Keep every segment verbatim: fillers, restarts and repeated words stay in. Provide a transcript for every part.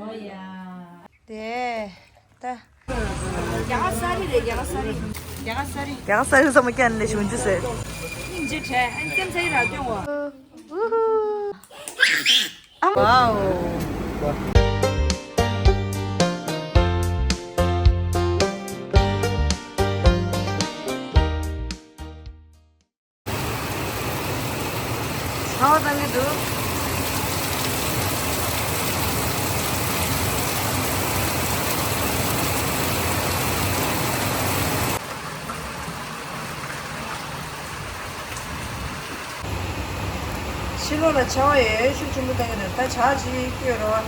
དེ། ད། རྒྱ་གར་ས་རི་རེད། རྒྱ་གར་ས་རི། རྒྱ་གར་ས་རི། རྒྱ་གར་ས་རི་བསམ་བློ་ཁྱེར་ནས་ཞུ་རྒྱུ་ཟེར། སྙིང་རྗེ་བྲལ། ཨན་སེམས་ཚ་ཡི་ར་སྟོན་བ། ཝུ་ཧུ། ཨ་མ། ཝའོ། ཚ་བ་བཏང་གི་འདུག་ཕྱི་ལོགས་ལ་ཆར་པ་ཡང་ཡང་ཤུགས་ཆེན་པོ་བཏང་གི་འདུག་ད་ཇ་ཅིག་སྐྱོན་རོགས།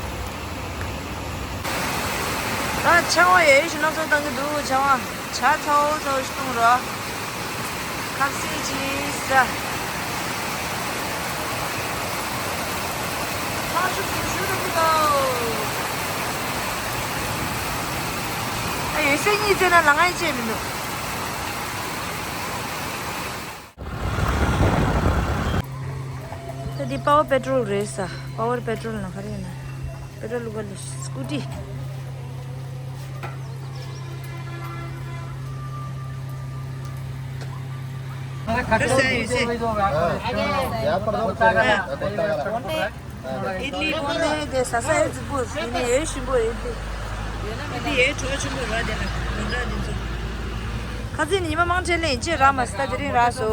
ད་ཆར་པ་ཡང་ཡང་ཤུགས་སྣ་ཚོགས་བཏང་གི་འདུག་ཆར་པ། ཇ་ཚ་པོ་ཚ་པོ་ཞིག་བཏུང་རོགས། ཁ་ཟས་ཅིག་ཟ། ཐང་ཤུགས་ཆེན་ཤུགས་བཏང་གི་འདུག་ད་ཡོད་ཚད་གཉིད་བཙལ་ན་ལ་ང་ཡི་བཅད་མི་འདུག་ད་འདི་པ་ཝར་པེ་ཊོལ་རེད་ས། པ་ཝར་པེ་ཊོལ་ན་ག་རེ་ཡིན་ན། པེ་ཊོལ་བླུག་ག་ལ་སྐུ་ཊི། ཨིཌ་ལི་ཕོ་ནེ་དེ་ཟ་ས་ཨེ་ཙི་པུར་ཡིན་ནའི་ཨེ་ཞིམ་པོ་ཨིཌ་ལི། ཨིཌ་ལི་ཨེ་བྲོ་བ་ཆེན་པོ་ར་དེ་ན་མི་འདྲ་དེ་ཚོ། ཁ་ཚིག་ནི་ཉི་མ་མང་ཆེ་ལེན་ཅེས་ར་མ་སྟ་དེ་རིང་ར་སོ།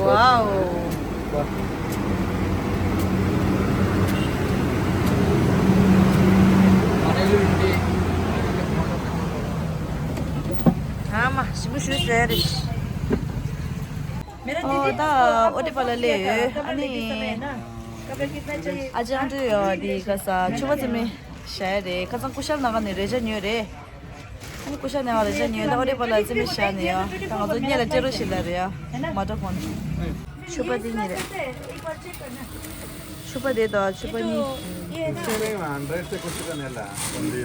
Wow. ཨ་མ་ཞིམ་པོ་ཞུ་ཟེར་རེད། ཨོ་ད་ཨོ་ཏི་པ་ལ་ལས་ཡོད། ཨ་ནི་ཨ་ཅང་ཏུ་ཡོད་དེ་ག་ས་ཆུ་བ་ཙི་མི་ཤ་ཡ་རེད། ཁ་སང་ཀུ་ཤལ་ནང་ག་ནས་རེ་ཅ་ཉོས་རེད། ཨ་ནི་ཀུ་ཤལ་ནང་ག་རེ་ཅ་ཉོས་ད་ཨོ་ཏི་པ་ལ་ཙི་མི་ཤ་ནས་ཡོད། ད་ང་ཚོ་ཉེ་ལ་ཅེ་རོ་ཞིག་ལ་རེད་ཡ། མ་ཏོ་ཁོང་ཆུ་བ་དེ་གཉིས་རེད། ཕྱུ་པ་དེ་དང་ཕྱུ་པ་གཉིས།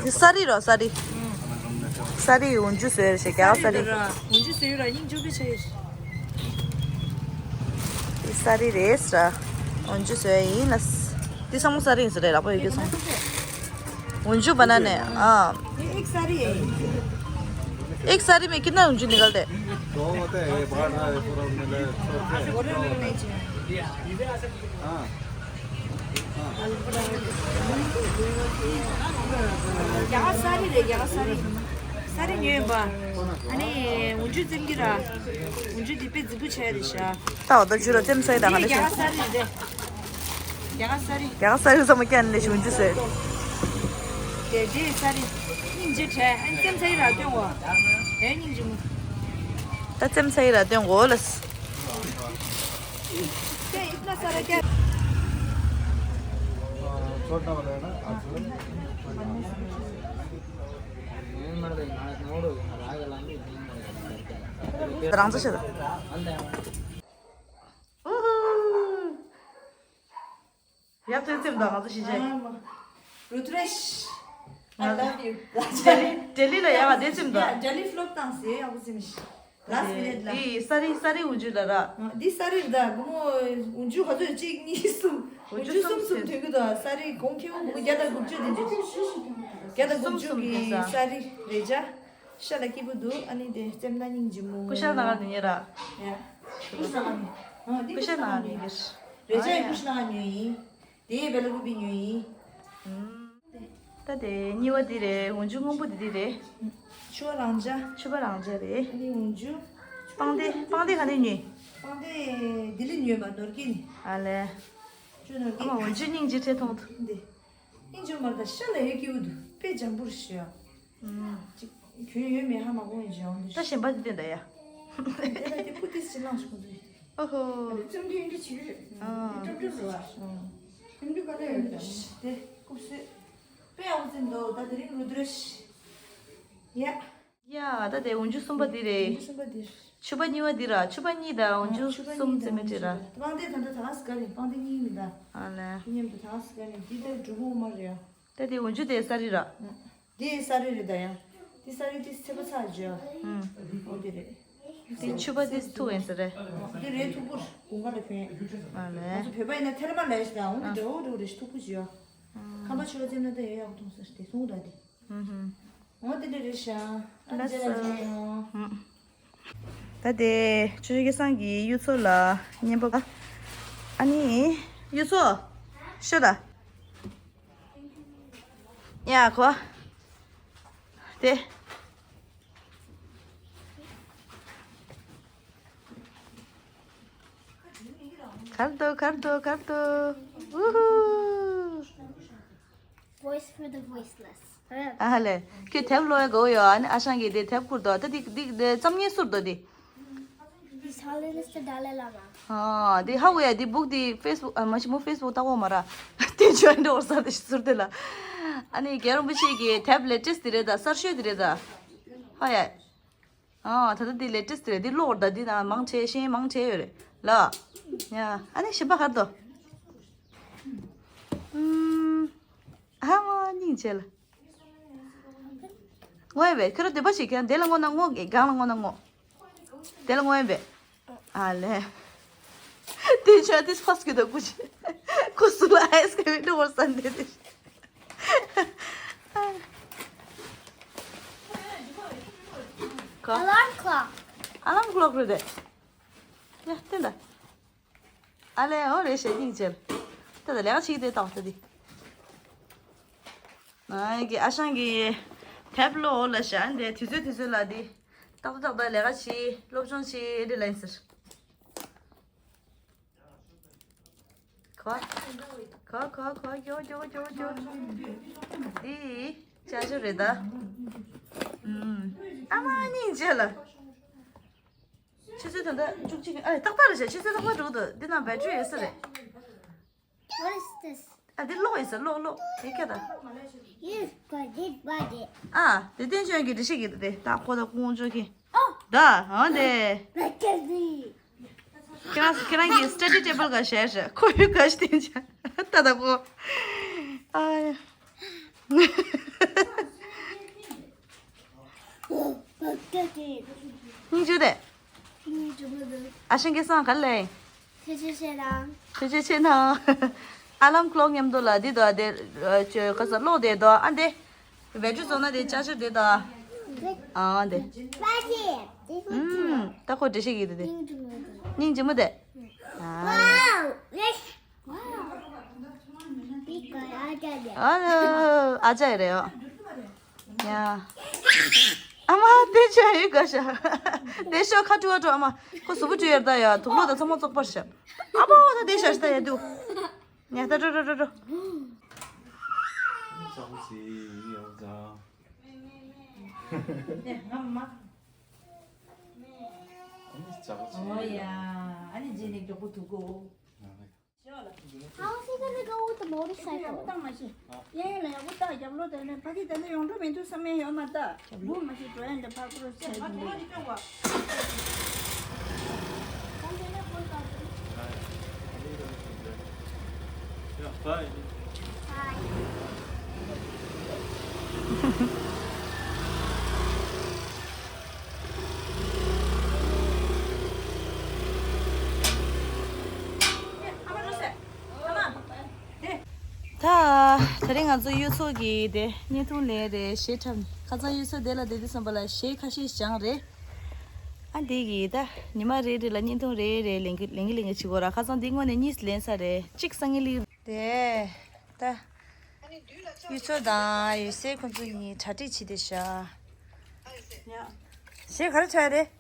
འདི་ས་རི་རོ་ས་རི། ས་རི་འོན་ཆུ་བཟོས་རེད་ཤག་རྒྱ་གར་ས་རི། འོན་ཆུ་བཟོས་ར་སྙིང་རྗེ་པོ་ཆགས་ཡོད། འདི་ས་རི་རེད་ས། འོན་ཆུ་བཟོས་ཡིན་ལ། འདི་ཚང་མ་ས་རི་ཡིན་ས་རེད་ལག་པ་ཡོད་རྒྱུ་ཚང་མ། འོན་ཆུ་བ་ན་ནས་ཨ། ये एक साड़ी है। एक साड़ी में कितना उंजू निकलते हैं? दो होते हैं, ये बाढ़ है, पूरा मिले, छोड़ के। हाँ। རྒྱ་གར་ས་རི་རེད། རྒྱ་གར་ས་རི། ས་རི་ཉོས་པ། ཨ་ནི་འོན་ཆུ་བཙེམ་གི་ར། འོན་ཆུ་འདི་དཔེ་རྫིག་པོ་ཆགས་རེད་ཤག་ད་འོ་ད་ཆུ་ར་བཙེམ་ས་ཡི་ད་ག་ལེ་ཤག་རྒྱ་གར་ས་རི་རེད། རྒྱ་གར་ས་རི། རྒྱ་གར་ས་རི་བསམ་བློ་ཁྱེར་ནས་ཞུ་འཇུ་ཟེར། དེ་དེ་ས་རི། སྙིང་རྗེ་བྲལ། ཨན་བཙེམ་ས་ཡི་ར་སྟོན་གོ། ཨེ་སྙིང་རྗེ་མོ། ད་བཙེམ་ས་ཡི་ར་སྟོན་གོ་ལ། क्या इतना सारा क्या? छोटा वाला है ना, आज। རང་ཚོ་ཤི་ད། ཡག་ཚོད་ཚེམ་དང་ང་ཚོ་ཤི་ཆེ། རུ་ཐུ་རེཤ། I love you. ལྡི་ལི་ལྡི་ལི་ལ་ཡག་ག་དེ་ཚེམ་དང་། ལྡི་ལི་ཕློབ་བཏང་ཟེར་ཡག་པོ་ཚེམ་ཤི། ལཱསི་མི་ནེཊ་ལ། འདི་ས་རི་ས་རི་འུ་ཅུ་ལ་ར། འདི་ས་རི་རེད་ད་སྒོར་མོ་འུ་ཅུ་ག་ཚོད་གཅིག་གཉིས་གསུམ། འུ་ཅུ་གསུམ་གསུམ་ཐོན་གི་འདུག་ས་རི་གོང་ཁེ་པོ་སྒོར་མོ་བརྒྱ་དང་དགུ་བཅུ་དེ་འདྲ། བརྒྱ་དང་དགུ་བཅུ་གི་ས་རི་རེད་ཅ། ཤ་ལ་སྐྱིད་པོ་འདུག་ཨ་ནི་དེ་ཙེམ་ན་སྙིང་རྗེ་མོ། ཀུ་ཤལ་ནང་ལ་ཉེ་ར། ཡ། ཀུ་ཤལ་ནང་ལ་ཉེ་གི། རེ་ཅ་ཡི་ཀུ་ཤལ་ནང་ལ་ཉེ་ཡིན། དེ་བེ་ལ་རུ་པི་ཉོས་ཡིན། ད་དེ་གཉིས་པ་འདི་རེད། འོན་ཆུ་སྔོན་པོ་འདི་འདི་རེད། ཕྱུ་པ་རང་འཇགས། ཕྱུ་པ་རང་འཇགས་རེད། ཨ་ནི་འོན་ཆུ། པང་གདན་པང་གདན་ག་ནས་ཉོས། པང་གདན་ལྡི་ལི་ཉོས་པ་ནོར་གྱིན་ནི། ཨ་ལས། ཆུ་ནོར་གྱིན། ཨ་མ་འོན་ཆུ་སྙིང་རྗེ་ཁྲེལ་མཐོང་ཐུབ། འདི། སྙིང་རྗེ་མར་ད་ཤ་ལ་ཡོད་ཀྱི་འུ་དུ་དཔེ་འཇམ་པོར་ཞུ་ཡ། ཅིག་གྱོན་ཡོད་མེད་ཧ་མ་གོ་ཡིན་ཅིག་ཡོང་དུ། ད་གཞན་པ་འདི་བསྟན་ད་ཡ། དེ་ལ་དེ་ཕུ་ཏིས་ཅི་ལངས་ཤོག་འདུག་ཨོ་ཧོ། ཨ་ནི་བཙུན་འདི་འདི་ཆི་རེད། ཨ། འདི་ཀྲུབ་ཀྲུབ་རེད་བ། ཨ། བཙུན་འདི་ག་ལེ་ཡོད་ད། དེ་ཀུབ་སེ། དཔེ་ཡག་པོ་བཙུན་འདུག་ད་དེ་རིང་རུ་དྲ་ཤི། ཡ། ཡ། ད་དེ་འོག་འཇུག་གསུམ་པ་འདི་རེད། འོག་འཇུག་གསུམ་པ་འདི། ཕྱུ་པ་གཉིས་པ་འདི་ར། ཕྱུ་པ་གཉིས་དང་འོག་འཇུག་གསུམ་རྩེ་མོ་ཅིག་ར། པང་གདན་ད་ལྟ་ད་ག་སེ་ག་རེད། པང་གདན་གཉིས་མི་འདུག་ཨ་ལས། ཁྱེད་མཉམ་དུ་ད་ག་སེ་ག་རེད། འདི་ད་འབྲུག་འོག་མ་རེད་ཡ། ད་དེ་འོག་འཇུག་དེ་ས་རི་ར། འདི་ས་རི་རེད་ད་ཡ། འདི་ས་རི་འདི་ཚེ་པ་ཚ་ཅིག་ཡ། ཨུམ། འོ་འདི་རེད། དེ་ཕྱུ་པ་དེ་ཐུག་ཡིན་ས་རེད། འདི་རེད་ཐུག་པོ་རེད། དགུན་ཁ་ལ་ཕན། ཨ་ལས། ང་ཚོ་བོད་པ་ཡིན་ན་ཐེར་མ་ལས་ཤིག་དང་འོ་འདི་འདྲ་བོ་འདྲ་བོ་རེད་ཤིག་ཐུག་པོ་ཅིག་ཡ། ཁམས་པ་ཆོས་རྩེ་ན་ད་ཡ་ཡག་པོ་མཐོང་ས་ཤིག་དེ་སོང་ད་འདི། ཨུམ་ཧུམ། འོ་དེ་འདྲ་རེད་ཤག་ཨ་ལས་ལ་ཇེ་ཡོང་། ད་དེ་ཆུ་བཞི་སྐལ་བཟང་གིས་གཡུ་མཚོ་ལ་བརྙན་པར། ཨ་ནི་གཡུ་མཚོ། ཤོད་ད། ཡ་གོ། དེ། གར་འདུག་གར་འདུག་གར་འདུག་ཨུ་ཧུ། Voice for the voiceless. ཨ་ལས། ཁྱོད་དེབ་ཀློག་ཡ་དགའ་བོ་ཡོད། ཨ་ནི་ཨ་ཞང་གིས་དེ་དེབ་བསྐུར་འདུག་ད་དེ་དེ་དེ་རྩོམ་མཁན་སུ་རེད་འདུག་དེ། His Holiness the Dalai Lama. ཨ་དེ་ཧ་གོ་ཡ། དེ་book དེ་Facebook ཨ་མ་གཞི་མོ་Facebook ལྟ་གོ་མ་ར། དེ་join འགྲོ་བར་ས་དེ་ཟུར་དེ་ལ། ཨ་ནི་རྒྱལ་བ་རིན་པོ་ཆེ་གི་དེབ་latest དེ་རེད་ད། གསར་ཤོས་དེ་རེད་ད། ཧ་ཡ། ཨ་ད་ལྟ་འདི་latest དེ་རེད། འདི་ཀློག་ད་འདི་ན་མང་ཆེ་ཤེས་མང་ཆེ་ཡོད་རེད་ལ། ཡ་ཨ་ནི་གཞན་པ་གར་འདུག་ཨུམ། ཨ་མ་སྙིང་རྗེ་ལ། ངོ་ཡ་བས་ཁྱོད་ར་འདོད་པ་ཞིག་ཁྱེད་དེ་ལ་ངོ་ན་ངོ་གང་ལ་ངོ་ན་ངོ་། དེ་ལ་ངོ་ཡ་བས། ཨ་ལས། དེ་ཆོ་དེ་ཕོས་ཀྱི་འདུག་ཁུ་ཆེ། ཁུ་སུ་ལ་ཨའི་སི་ཀི་རིམ་འགྲོ་བར་ས་འདི་དེ། ག Alarm clock. Alarm clock རེད་དེ། ཡ་བསྟན་ད། ཨ་ལས་འོ་རེད་ཞེས་སྙིང་རྗེ། ད་ད་ལས་ཀ་བྱེད་ཀྱི་དེ་ལྟ་བ་ལྟ་དེ། ང་གི་ཨ་ཞང་གི་དེབ་ཀློག་འོ་ལ་ཞག་འདི་དུས་ཚོད་དུས་ཚོད་ལ་འདི་ཏག་ཏག་ཏག་ཏག་ལས་ཀ་བྱེད། སློབ་སྦྱོང་བྱེད་འདི་ལ་ཡིན་ཟེར། གོ། གོ་གོ་གོ་གོ་གོ་གོ་གོ། འདི་ཅ་ཅོ་རེད་ད། ཨུམ། ཨ་མ་སྙིང་རྗེ་ལ། ཆུ་ཚོད་ད་ལྟ་བཅུ་གཅིག་ཨ་ཏག་ཏག་རེད་ཤག་ཆུ་ཚོད་ཏག་ཏག་འགྲོ་གི་འདུག་འདི་ནང་battery ཡོད་ས་རེད། What is this? ཨ་འདི་ཀློག་ཡོད་ས། ཀློག་ཀློག་དེ་ཁྱད་ད། Yes, but this body. ཨ་དེ་བསྟན་ཆོས་ཀྱི་འགྲེལ་བཤད་ཀྱི་འདུག་དེ་ད་ཁོ་ད་ཀུང་ཅོ་ཁྱི། ཨོ། ད་ཨ་དེ། Battery. ཁྱེད་རང་ཁྱེད་རང་གི་study table ག་བཞག་ཤག་ཁོ་ཡུལ་ག་ཞིག་བསྟན་ཆ་ད་ད་ཁོ། ཨ་ཡ། Battery. སྙིང་རྗེ་དེ། ཨ་ཞང་སྐལ་བཟང་ག་ལེ། ཐུགས་རྗེ་ཆེ་གནང་། ཐུགས་རྗེ་ཆེ་གནང་། ཨ་ལམ་ཀློག་མཉམ་དུ་ལ་འདི་དང་དེ་ཁ་ས་ཀློག་དེ་དང་ཨ་འདི་battery བཟོ་ན་དེ་charger དེ་དང་ཨ་འདི། ད་ཁོ་འགྲེལ་བཤད་ཀྱི་དེ་དེ། སྙིང་རྗེ་མོ་དེ། Wow. Big guy, I got it. ཨ་ཨ་ཅག་རེད་ཨོ། ཡ། ཨ་མ་དེ་ཆ་ཡི་ག་ཤ། དེ་ཤོ་ཁ་ཀྲུ་བ་ཀྲུ་ཨ་མ། ཁོ་གཟུགས་པོ་ཀྲུ་ཡར་ད་ཡ། དུག་ལོག་དང་ཚང་མ་བཙོག་པར་ཤ། ཨ་མ་ད་དེ་ཤ་ཤ་ད་ཡ་དུ། ཡ་ད་ཀྲུ་ཀྲུ་ཀྲུ་ཀྲུ། ཙག་པོ་ཅིག་ཡིན་ཡོད་ཙང་། ཨ་ནི་ཙག་པོ་ཅིག་ཡིན་ཡོད། ཨ་ནི་རྗེས་ནས་མགྱོགས་པོ་ཐུག་གོ། How's he gonna go with the motorcycle? ད་དེ་རིང་ང་ཚོ་གཡུ་མཚོ་གི་དེ་བརྙན་ཐུང་ལེན་རེད། གཞས་འཁྲབ་ནས་ཁ་སང་གཡུ་མཚོ་དེ་ལ་བསྡད་དུས་ཙམ་པ་ལ་གཞས་ཁ་ཤས་སྦྱངས་རེད། ཨ་འདི་གི་ད་ཉི་མ་རེ་རེ་ལ་བརྙན་ཐུང་རེ་རེ་ལེན་གི་ལེན་གི་ལེན་གི་བྱེད་དགོས་ར། ཁ་སང་འདི་དངོས་གནས་གཉིས་ལེན་ས་རེད། གཅིག་སང་ཉིན་ལེན་རེད། ད་གཡུ་མཚོ་དང་ཡོད་སའི་ཁོང་ཚོ་གཉིས་གྲ་སྒྲིག་བྱེད་བསྡད་ཤག་གཞས་ག་རེ་འཁྲབ་རེད།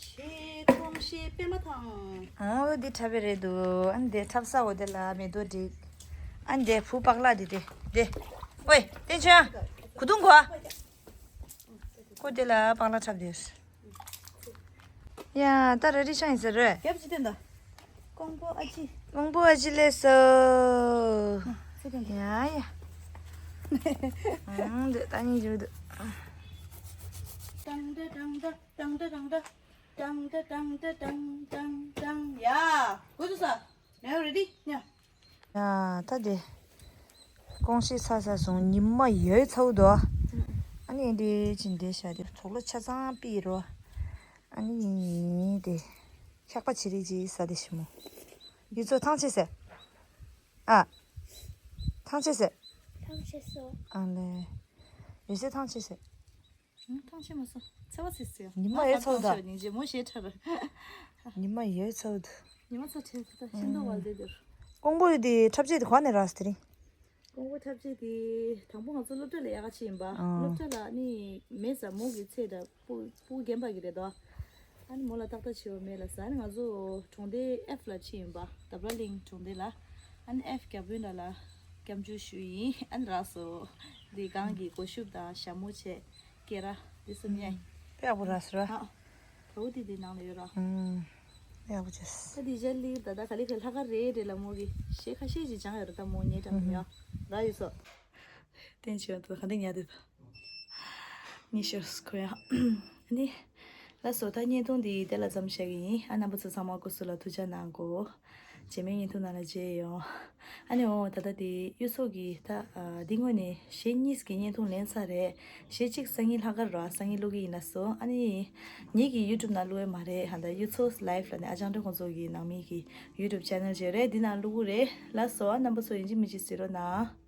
གཞས་རྩོམ་གཞས་པད་མ་དང་། ཨོ་འདི་འཁྲབ་པའི་རེད་འདུག་ཨ་འདི་འཁྲབ་ས་འོ་དེ་ལ་མེ་ཏོག་བསྒྲིགས། ཨ་འདི་བུ་པག་ལག་འདི་དེ་དེ། ཝེ་བསྟན་ཆོས་གུ་དུང་གོ། ཁོ་དེ་ལ་པག་ལག་འཁྲབ་བསྡད་ཡོད། ཡ་ད་ར་རི་ཤང་ཡིན་ཟེར་རེད། རྒྱབ་ཅི་སྟོན་ད། ཀོང་པོ་ཨ་ཅི། ཀོང་པོ་ཨ་ཅི་ལས་སོ། ཨ་ཙི་ཀོང་པོ། ཡ་ཡ། ཨང་འདི་ད་ཉིན་རྒྱུ་འདུག་ཡ། གོ་ཚོད་ས། Now ready? ཡ། ཡ། ད་དེ། ཀོང་ཤི་ཚ་ས་སོང་ཉི་མ་ཡོད་ཚ་བོ་འདུག་ཨ་ནི་འདི་ཅི་འདི་ཤ་དེ་གྲོགས་ལོ་ཆ་ཚང་པི་རོ། ཨ་ནི་དེ། ཤག་པ་ཆི་རི་ཅི་ས་དེ་ཤི་མོ། ཡུ་ཚོ་ཐང་ཆད་ཟེར། ཨ། ཐང་ཆད་ཟེར། ཐང་ཆད་སོ། ཨ་ལེ། ཡོད་ཟེར་ཐང་ཆད་ཟེར། ཐང་ཆད་མ་སོང་། ཚ་བ་ཚིག་ཟེར། ཉི་མ་ཡོད་ཚ་བོ་ད། ཉི་མ་ཡོད་ཚ་བོ་འདུག་ཉི་མ་ཚ་ཆད་ད་ཤིན་ཏུ་བ་ལྡེ་དེར། ཀོང་པོ་དེ་འཁྲབ་ཆས་དེ་ག་ནས་རག་སོང་དེ་རིང་། ཀོང་པོ་འཁྲབ་ཆས་དེ་དང་པོ་ང་ཚོ་སློབ་གྲྭ་ལ་ཡག་ག་ཕྱིན་ཡིན་པ། ཨ། སློབ་གྲྭ་ལ་ནི་མེད་ས་མོ་གི་ཚེ་ད་སྤུ་སྤུ་རྒན་པ་གི་རེད་དོ། ཨ་ནི་མོ་ལ་ཏག་ཏག་བྱེད་པ་མེད་ལ་ས་ནི་ང་ཚོ་གྲོང་སྡེ་ཨེཕ་ལ་ཕྱིན་ཡིན་པ། འདབས་ར་གླིང་གྲོང་སྡེ་ལ། ཨ་ནི་ཨེཕ་རྒྱ་དཔོན་ལ་ལ་སྐྱབས་འཇུག་ཞུ་ཡིན། ཨ་ནི་རག་སོང་། འདི་གང་གི་སྒོ་ཤུབས་དང་ཞྭ་མོ་བྱས་སྐེ་ར་འདི་གསུམ་ཉར་ཡིན། དཔེ་ཡག་པོ་རག་སོང་ར། ཨ། དྲ་བོ་དེ་དེ་ནང་ལ་ཡོད་ར། ཨུམ། ཡག་པོ་བྱས། ད་དེ་རྗེས་ལི་ད་ད་ག་ལེ་ག་ལྷག་ག་རེད་རེད་ལ་མོ་གི་ཤེས་ཁ་ཤས་ཅིག་སྦྱང་ཡོད་ར། ད་མོ་ངའི་དྲ་མོ་ཡ་ར་ཡོད་སོ། བསྟན་ཆེ་བ་དུ་ག་འདི་ཉལ་དུ་ད་ཉི་ཤར་སྐོ་ཡ། ཨ་ནི། ལ་སོ་ད་བརྙན་ཐུང་འདི་དེ་ལ་ཙམ་བཤད་གི་ཡིན། ཨ་རྣམ་པ་ཚོ་ཚང་མ་སྐུ་གཟུགས་ལ་ཐུགས་ཅག་གནང་གོ་རྗེས་མའི་བརྙན་ཐུང་ནང་ལ་མཇལ་ཡོང་། ཨ་ནི་འོ་ད་ལྟ་དེ་གཡུ་མཚོ་གི་ད་ཨ་འདི་སྔོན་ནས་གཞས་གཉིས་ཀྱི་བརྙན་ཐུང་ལེན་ཚར་རེད། གཞས་གཅིག་སང་ཉིན་ལྷག་གར་རོ་སང་ཉིན་བླུག་གི་ཡིན་ལ་སོ། ཨ་ནི་ངེད་ཀྱི་ཡུ་ཊུབ་ནང་བླུག་ཡོད་མ་རེད། ཧ་ད་གཡུ་མཚོ་ལའིབ་ལ་ནི་ཨ་ཅང་ཏྲེ་ཁོང་ཚོ་གི་ནང་མི་གི་ཡུ་ཊུབ་ཆེ་ནལ་ཅིག་རེད། འདི་ནང་བླུག་གི་རེད་ལ་སོ། ཨ་རྣམ་པ་ཚོ་ཡིན་གཅིག་མིན་གཅིག་གཟིགས་རོགས་གནང་།